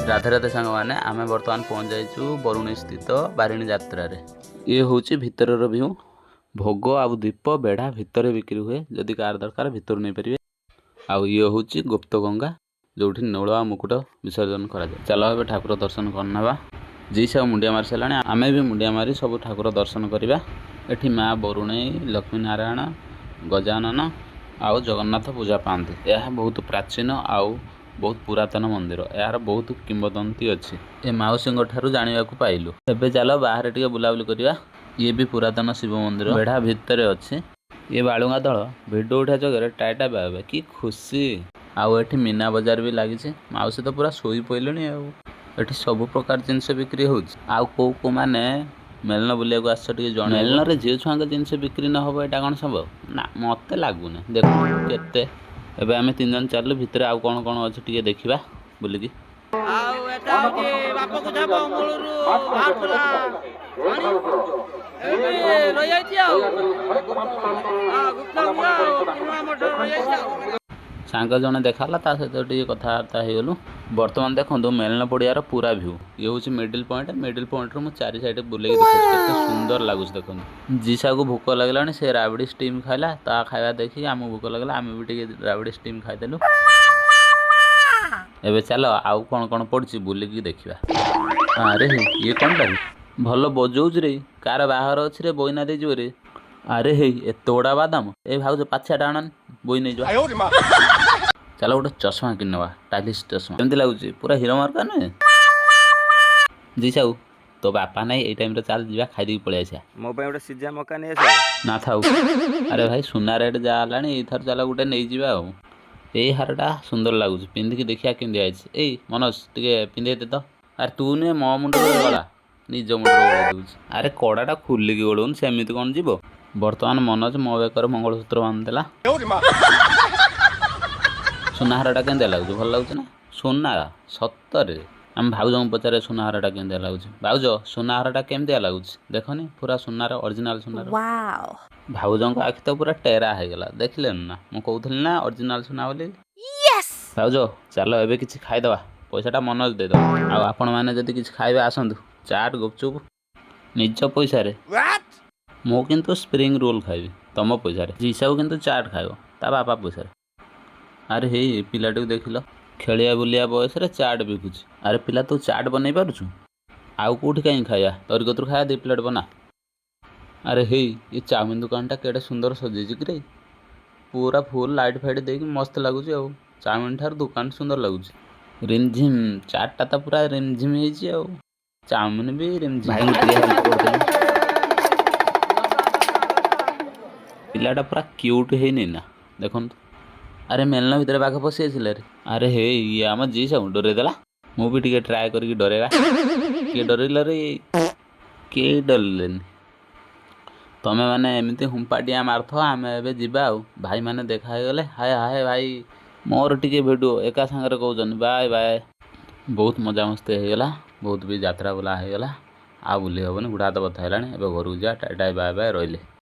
ରାଧେ ରାଧେ ସାଙ୍ଗମାନେ, ଆମେ ବର୍ତ୍ତମାନ ପହଞ୍ଚି ଯାଇଛୁ ବରୁଣେଇ ସ୍ଥିତ ବାରିଣୀ ଯାତ୍ରାରେ। ଇଏ ହେଉଛି ଭିତରର ଭିଉ। ଭୋଗ ଆଉ ଦୀପ ବେଢ଼ା ଭିତରେ ବିକ୍ରି ହୁଏ। ଯଦି କାହାର ଦରକାର, ଭିତରୁ ନେଇପାରିବେ। ଆଉ ଇଏ ହେଉଛି ଗୁପ୍ତଗଙ୍ଗା, ଯେଉଁଠି ନୋଳ ଆଉ ମୁକୁଟ ବିସର୍ଜନ କରାଯାଏ। ଚାଲ, ଏବେ ଠାକୁର ଦର୍ଶନ କରିନେବା। ଜି ସବୁ ମୁଣ୍ଡିଆ ମାରି ସାରିଲାଣି, ଆମେ ବି ମୁଣ୍ଡିଆ ମାରି ସବୁ ଠାକୁର ଦର୍ଶନ କରିବା। ଏଠି ମା ବରୁଣେଇ, ଲକ୍ଷ୍ମୀ ନାରାୟଣ, ଗଜାନନ ଆଉ ଜଗନ୍ନାଥ ପୂଜା ପାଆନ୍ତି। ଏହା ବହୁତ ପ୍ରାଚୀନ ଆଉ ବହୁତ ପୁରାତନ ମନ୍ଦିର। ଏହାର ବହୁତ କିମ୍ବଦନ୍ତୀ ଅଛି, ଏ ମାଉସୀଙ୍କ ଠାରୁ ଜାଣିବାକୁ ପାଇଲୁ। ଏବେ ଚାଲ, ବାହାରେ ଟିକେ ବୁଲାବୁଲି କରିବା। ଇଏ ବି ପୁରାତନ ଶିବ ମନ୍ଦିର, ବେଢ଼ା ଭିତରେ ଅଛି। ଇଏ ବାଳୁଙ୍ଗା ଦଳ ଭିଡ଼ିଓ ଉଠା ଜାଗାରେ ଟାଟା ବାବେ, କି ଖୁସି! ଆଉ ଏଠି ମୀନା ବଜାର ବି ଲାଗିଛି। ମାଉସୀ ତ ପୁରା ଶୋଇ ପଇଲେଣି। ଆଉ ଏଠି ସବୁ ପ୍ରକାର ଜିନିଷ ବିକ୍ରି ହେଉଛି। ଆଉ କୋଉ କୋଉ ମାନେ ମେଳନ ବୁଲିବାକୁ ଆସିଛ, ଟିକେ ଜଣେ। ମେଳନରେ ଝିଅ ଛୁଆଙ୍କ ଜିନିଷ ବିକ୍ରି ନ ହବ, ଏଇଟା କ'ଣ ସମ୍ଭବ? ନା, ମତେ ଲାଗୁନି। ଦେଖନ୍ତୁ କେତେ। ଏବେ ଆମେ ତିନି ଜଣ ଚାଲିଲୁ ଭିତରେ, ଆଉ କ'ଣ କ'ଣ ଅଛି ଟିକେ ଦେଖିବା ବୁଲିକି। ଆଉ ଏଟା ହଉଛି ବାପକୁ ଝାପ ମୂଳରୁ ବାହାରୁଥିଲା ପାଣି, ଏବେ ରହିଯାଇଛି। ଆଉ ହଁ, ଗୁପ୍ତଗଙ୍ଗା ଆଉ ପୁରୁଣା ମଠ ରହିଯାଇଛି। ଆଉ ସାଙ୍ଗ ଜଣେ ଦେଖାହେଲା, ତା ସହିତ ଟିକେ କଥାବାର୍ତ୍ତା ହେଇଗଲୁ। ବର୍ତ୍ତମାନ ଦେଖନ୍ତୁ ମେଳନ ପଡ଼ିଆର ପୁରା ଭ୍ୟୁ। ଇଏ ହେଉଛି ମିଡିଲ୍ ପଏଣ୍ଟ। ମିଡିଲ୍ ପଏଣ୍ଟରୁ ମୁଁ ଚାରି ସାଇଡ୍ ବୁଲେଇକି ଦେଖୁଛି, କେତେ ସୁନ୍ଦର ଲାଗୁଛି ଦେଖନ୍ତୁ। ଜିସାକୁ ଭୋକ ଲାଗିଲାଣି, ସେ ରାବିଡ଼ି ଷ୍ଟିମ୍ ଖାଇଲା। ତା ଖାଇବା ଦେଖିକି ଆମକୁ ଭୋକ ଲାଗିଲା, ଆମେ ବି ଟିକେ ରାବିଡ଼ି ଷ୍ଟିମ୍ ଖାଇଦେଲୁ। ଏବେ ଚାଲ, ଆଉ କ'ଣ କ'ଣ ପଡ଼ିଛି ବୁଲିକି ଦେଖିବା। ଆରେ ହେ, ଇଏ କ'ଣଟା ରେ? ଭଲ ବଜଉଛି ରେ। କାହାର ବାହାଘର ଅଛି ରେ? ବଇନା ଦେଇଯିବ ରେ। ଆରେ ହେଇ, ଏତେ ବଡ଼ା ବାଦାମ! ଏ ଭାଉଜ, ପାଛିଆଟା ଆଣନି, ବୋଇ ନେଇଯିବା। ଚାଲ, ଗୋଟେ ଚଷମା କିଣିନେବା, ଷ୍ଟାଇଲିଶ ଚଷମା। କେମିତି ଲାଗୁଛି? ପୁରା ହିରୋ ମାର୍କା ନୁହେଁ? ଜି ସାହୁ, ତୋ ବାପା ନାହିଁ ଏଇ ଟାଇମ୍ରେ, ଚାଲ ଯିବା, ଖାଇଦେଇକି ପଳେଇ ଆସିବା। ମୋ ପାଇଁ ଗୋଟେ ସିଝା ମକା ନେଇ ଆସିବ। ନା ଥାଉ। ଆରେ ଭାଇ, ସୁନା ରେଟ୍ ଯାହା ହେଲାଣି, ଏଇଥର ଚାଲ ଗୋଟେ ନେଇଯିବା। ଆଉ ଏଇ ହାରଟା ସୁନ୍ଦର ଲାଗୁଛି, ପିନ୍ଧିକି ଦେଖିବା କେମିତି ଆଇଛି। ଏଇ ମନୋଜ, ଟିକେ ପିନ୍ଧେଇ ଦେ ତ। ଆରେ ତୁ ନୁହେଁ, ମୋ ମୁଣ୍ଡରେ ଗଳା, ନିଜ ମୁଣ୍ଡରେ ଗଳେଇ ଦେଉଛି। ଆରେ କଡ଼ାଟା ଖୋଲିକି ଗଳଉନି, ସେମିତି କ'ଣ ଯିବ? ବର୍ତ୍ତମାନ ମନୋଜ ମୋ ବେକରେ ମଙ୍ଗଳସୂତ୍ର ବାନ୍ଧିଦେଲା। ସୁନା ହାରଟା କେମିତି ଲାଗୁଛି? ଭଲ ଲାଗୁଛି ନା? ସୁନା ସତରେ। ଆମ ଭାଉଜଙ୍କୁ ପଚାରେ ସୁନା ହାରଟା କେମିତି ଲାଗୁଛି। ଭାଉଜ, ସୁନା ହାରଟା କେମିତିଆ ଲାଗୁଛି ଦେଖନି, ପୁରା ସୁନାର, ଅରିଜିନାଲ ସୁନାର। Wow. ଭାଉଜଙ୍କ ଆଖି ତ ପୁରା ଟେରା ହେଇଗଲା। ଦେଖିଲେନି ନା, ମୁଁ କହୁଥିଲି ନା ଅରିଜିନାଲ ସୁନା ବୋଲି? Yes! ଭାଉଜ, ଚାଲ ଏବେ କିଛି ଖାଇଦେବା। ପଇସାଟା ମନୋଜ ଦେଇଦେବ। ଆଉ ଆପଣମାନେ ଯଦି କିଛି ଖାଇବେ, ଆସନ୍ତୁ, ଚାଟ୍, ଗୁପଚୁପ୍ ନିଜ ପଇସାରେ। ମୁଁ କିନ୍ତୁ ସ୍ପ୍ରିଙ୍ଗ ରୋଲ୍ ଖାଇବି ତମ ପଇସାରେ। ଜିସାକୁ କିନ୍ତୁ ଚାଟ୍ ଖାଇବ ତା ବାପା ପଇସାରେ। ଆରେ ହେଇ, ଏ ପିଲାଟିକୁ ଦେଖିଲ? ଖେଳିବା ବୁଲିବା ବୟସରେ ଚାଟ୍ ବିକୁଛି। ଆରେ ପିଲା, ତୁ ଚାଟ୍ ବନେଇ ପାରୁଛୁ? ଆଉ କେଉଁଠି କାହିଁ ଖାଇବା, ତୋରି କତରୁ ଖାଇବା। 2 ପ୍ଲେଟ୍ ବନା। ଆରେ ହେଇ, ଏ ଚାଉମିନ ଦୋକାନଟା କେଡ଼େ ସୁନ୍ଦର ସଜେଇଛି କିରେ! ପୁରା ଫୁଲ୍ ଲାଇଟ୍ ଫାଇଟ୍ ଦେଇକି ମସ୍ତ ଲାଗୁଛି। ଆଉ ଚାଉମିନ ଠାରୁ ଦୋକାନ ସୁନ୍ଦର ଲାଗୁଛି। ରିମଝିମ୍ ଚାଟ୍ଟା ତ ପୁରା ରିମଝିମ୍ ହେଇଛି, ଆଉ ଚାଉମିନ ବି ରିମଝିମ୍। ଭାଇଙ୍କୁ ଟିକେ ହେଲ୍ପ କରିଦେଲି। ପିଲାଟା ପୁରା କ୍ୟୁଟ୍ ହେଇନି ନା? ଦେଖନ୍ତୁ। ଆରେ, ମେଳନ ଭିତରେ ବାଘ ପଶି ଆସିଲା ରେ। ଆରେ ହେଇ, ଇଏ ଆମ ଜି ସବୁ ଡରେଇ ଦେଲା। ମୁଁ ବି ଟିକେ ଟ୍ରାଏ କରିକି ଡରେଇବା। କିଏ ଡରେଇଲା ରେ? କେହି ଡରିଲେନି। ତମେ ମାନେ ଏମିତି ହୁମ୍ପାଟିଆ ମାରୁଥାଅ, ଆମେ ଏବେ ଯିବା। ଆଉ ଭାଇମାନେ ଦେଖା ହେଇଗଲେ। ହାଏ ହାଏ ଭାଇ, ମୋର ଟିକେ ଭିଡ଼ିଓ। ଏକା ସାଙ୍ଗରେ କହୁଛନ୍ତି ବାଏ ବାଏ। ବହୁତ ମଜାମସ୍ତି ହେଇଗଲା, ବହୁତ ବି ଯାତ୍ରା ବୁଲା ହେଇଗଲା। ଆଉ ବୁଲି ହେବନି, ଗୁଡ଼ା ହାତ ବଥା ହେଲାଣି। ଏବେ ଘରକୁ ଯିବା। ଟାଟା, ବାଏ ବାଏ, ରହିଲେ।